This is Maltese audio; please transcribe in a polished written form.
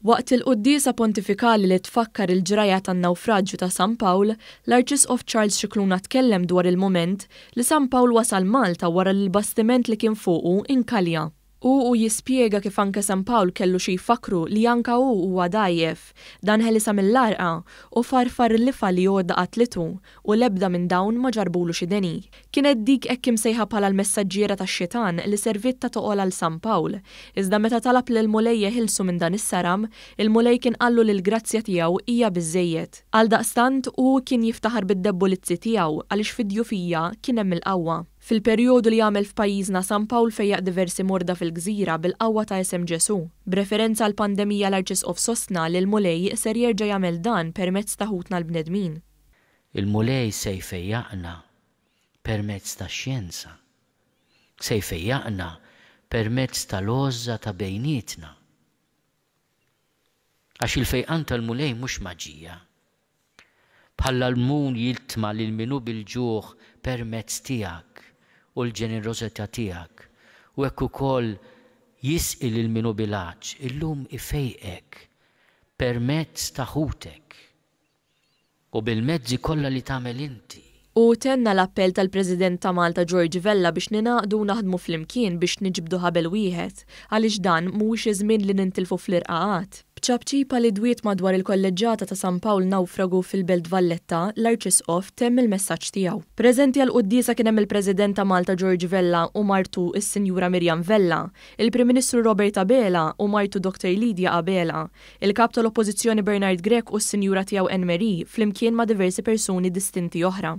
Waqt il-quddiesa pontifikali li tfakkar il-ġrajja tan-nawfraġju ta' San Pawl, l-Arċisqof Charles Scicluna tkellem dwar il-mument li San Pawl wasal Malta wara li l-bastiment li kien fuqu inkalja. Hu u jispjega kif anke San Pawl kellu xi jfakkru li anka hu huwa dgħajjef, dan ħelisha mill-għarqa u farfar il-lifgħa li għodda qatlitu u l-ebda minn dawn ma ġarbulu xi deni. Kienet dik hekk imsejħa bħala l-messaġġiera tax-xitan li serviet ta' toqol għal San Pawl. Iżda meta talab lill-Mulej jeħilsu minn dan is-saram, il-Mulej kien qallu li l-grazzja tiegħu hija biżżejjed. Għaldaqstant, hu kien jiftaħar bid-debbolizzi tiegħu għaliex fid-djufija kien hemm il-qawwa. Fil-perjodu li għamel f'pajjiżna San Pawl fejjaq diversi morda fil-gżira bil-qawwa ta' isem Ġesù. B'referenza għall-pandemija l-Arċisqof sostna li l-Mulej ser jerġa' jagħmel dan permezz ta' ħutna l-bnedmin. Il-Mulej se jfejjaqna permezz tax-xjenza. Se jfejjaqna permezz tal-għożża ta' bejnietna. Għax il-fejqan tal-Mulej mhux maġija. Bħall-almun jiltma' lil min hu bil-ġuħ permezz tiegħek u l-ġenerożità tiegħek, u hekk ukoll jisqi lil min hu bil-għatx, illum ifejqek permezz ta' ħutek u bil-mezzi kollha li tagħmel inti. Hu tenna l-appell tal-President ta' Malta George Vella biex ningħaqdu u naħdmu flimkien biex niġbdu ħabel wieħed, għaliex dan mhuwiex iż-żmien li nintilfu fl-irqaqat. B'ċapċipa li dwiet madwar il-Kolleġġata ta' San Pawl Nawfragu fil-Belt Valletta, l-Arċisqof temm il-messaġġ tiegħu. Preżenti għall-quddiesa kien hemm il-President ta' Malta George Vella u martu s-Sinjura Miriam Vella, il-Prim Ministru Robert Abela u martu Dr Lydia Abela, Il-Kap tal-Oppożizzjoni Bernard Grech u s-Sinjura tiegħu Anne Marie flimkien ma' diversi persuni distinti oħra.